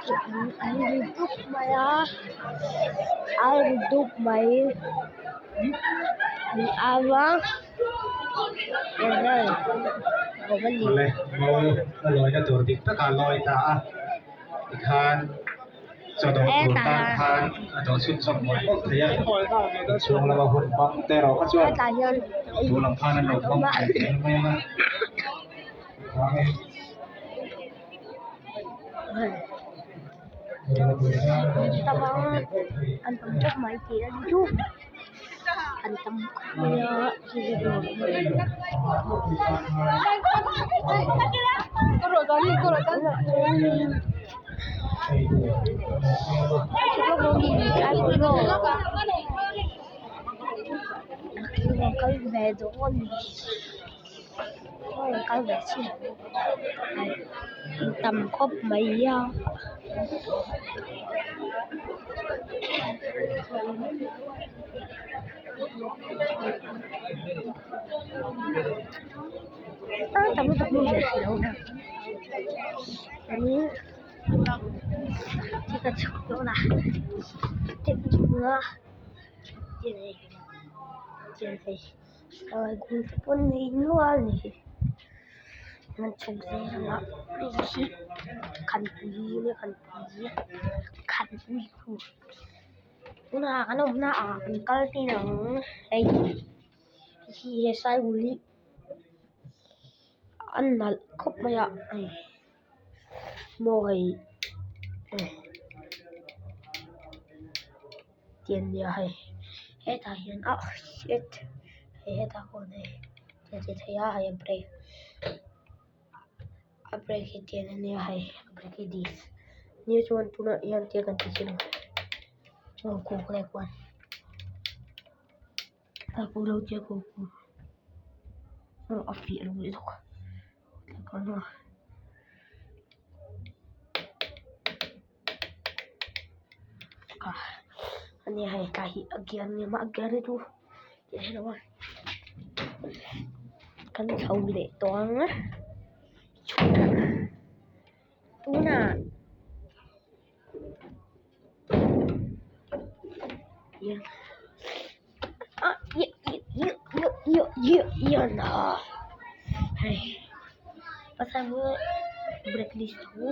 chuan an ri dup mai a an ri dup mai an au a. Awle ngo a lawina tur dik taka lawi ta a tikhan chaw dawh tur tan khan a dawh chhunchawm mawlh mawlh thei a inchhung lama hun hmang te erawh kha chuan duh lam khan an lo hmang ve zel mai ang a. An tam khawp mai a kal ve dawn kal ve chhin an tam khawp mai a. Te pawh nei nual a ni hi an chhuk zel a hei hi khanpui nia khanpui khanpui khu tunah kan awmna ah kan kal tir ang hei hi he sairul hi a nalh khawp mai a hei maw hei tiang nia hei hetah hian ah shit hei hetah pawh hei a ti thei a hei a brake a brake hi tiang ania hei a brake hi disc nia chuan tunah hian tiang kan ti chhin ang chuan kawk leh kual a kawk lo tia kawk a fiah lo lutuk a. Ania hei tlai hi a gear ania mah a gear hi chu tih theih loh a kan chho leh tawh ang a tunah hei brake disc chu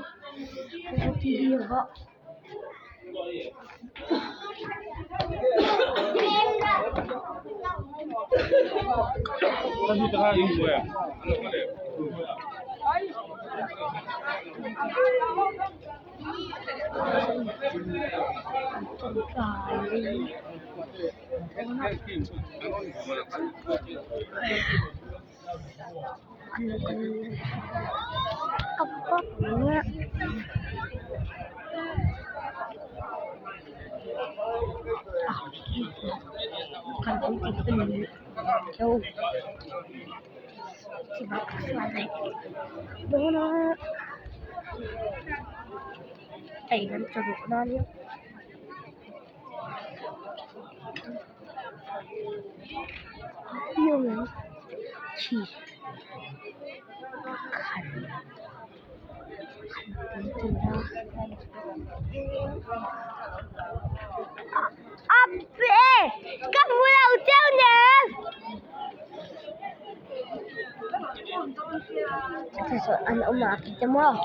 an awm a ti maw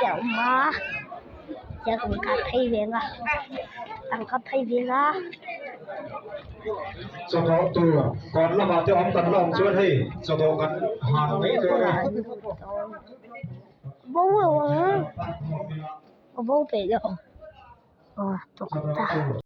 a awm a kan phei ve ang a kan kap phei ve ang a. Chawdawh tur kawn lamah te awm kan la awm chuan hei chawdawh kan hal mai dawn a. Bo lo ang a bo peih lo aw tawk ta.